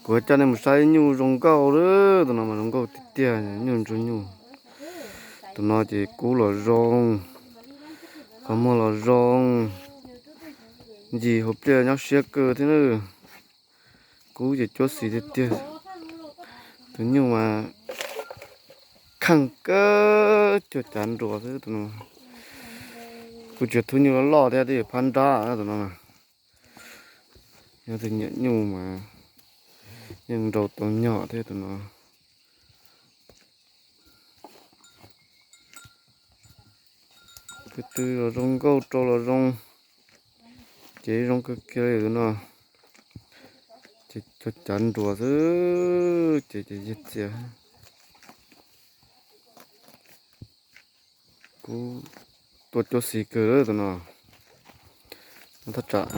Kuv coj nej mus saib nyuj zoo nkauj lawm, tus no mas zoo nkauj tiag tiag, nyuj ntsuag nyuj. Tus no ces kub los zoo, qhov muag los zoo, ncig hauv pliaj nyob siab kawg thiab na. Kub ces cuab xis tiag tiag. Tus nyuj mas kheej kawg, cuag cav nruas xwb tus no. Kuv tsis thub nyuj loj loj thiab, twb yuav phab nrab tus no. Nyob tus nyiam nyuj mas yeej nrau tau nyom thiab tus no. Tus twg los zoo nkauj rau los zoo, ces zoo kawg kiag li tus no. Ces cov cav nruas xwb ces ces yig txias. Kub tuaj cuab xis kawg lawm tus no. Thaj tsam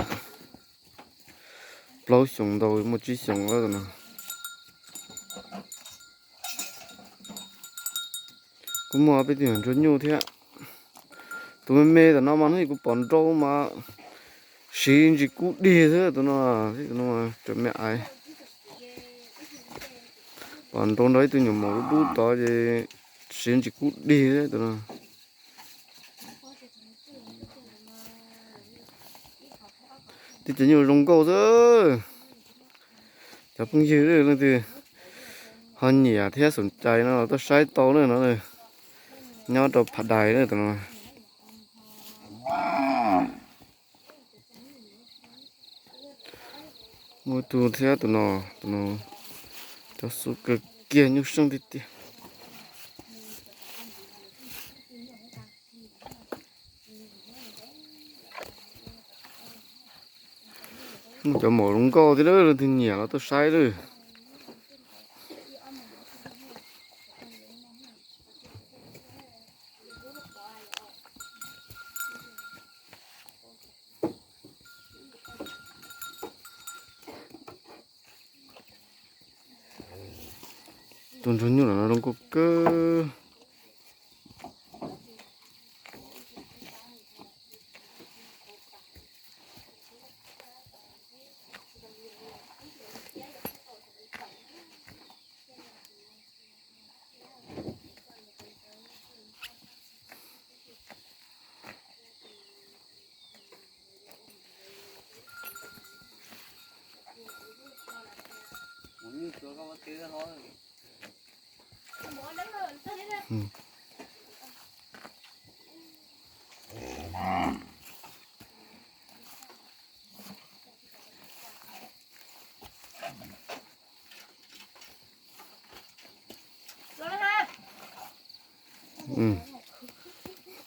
plaub xyoos ntau muaj tsib xyoos lawm tus no. Kuj muaj peb tug ntsuag nyuj thiab. Tus me me tom no mas hnub kuv pom nrau mas siv ntsis kub dig xwb tus no, tus no tseem me aiv. Pom nrau nrog ib tug nyuam maum dub dub tod ces siv ntsis kub dig xwb tus no. Tib cov nyuj zoo nkauj xwb. Cov phooj ywg leej twg ho nyiam thiab xoom cai no los tuaj saib tau na no, nyob rau Phav Dais na tus no. Muaj tus thiab tus no, tus no cov xub kawg kiag nyuj seej tiag tiag. Muaj cov maum zoo nkauj thiab, leej twg nyiam los tuaj saib lawm. Tus ntsuag nyuj no zoo nkauj kawg.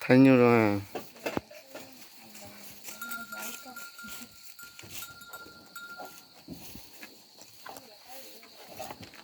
Thaij nyuj zoo.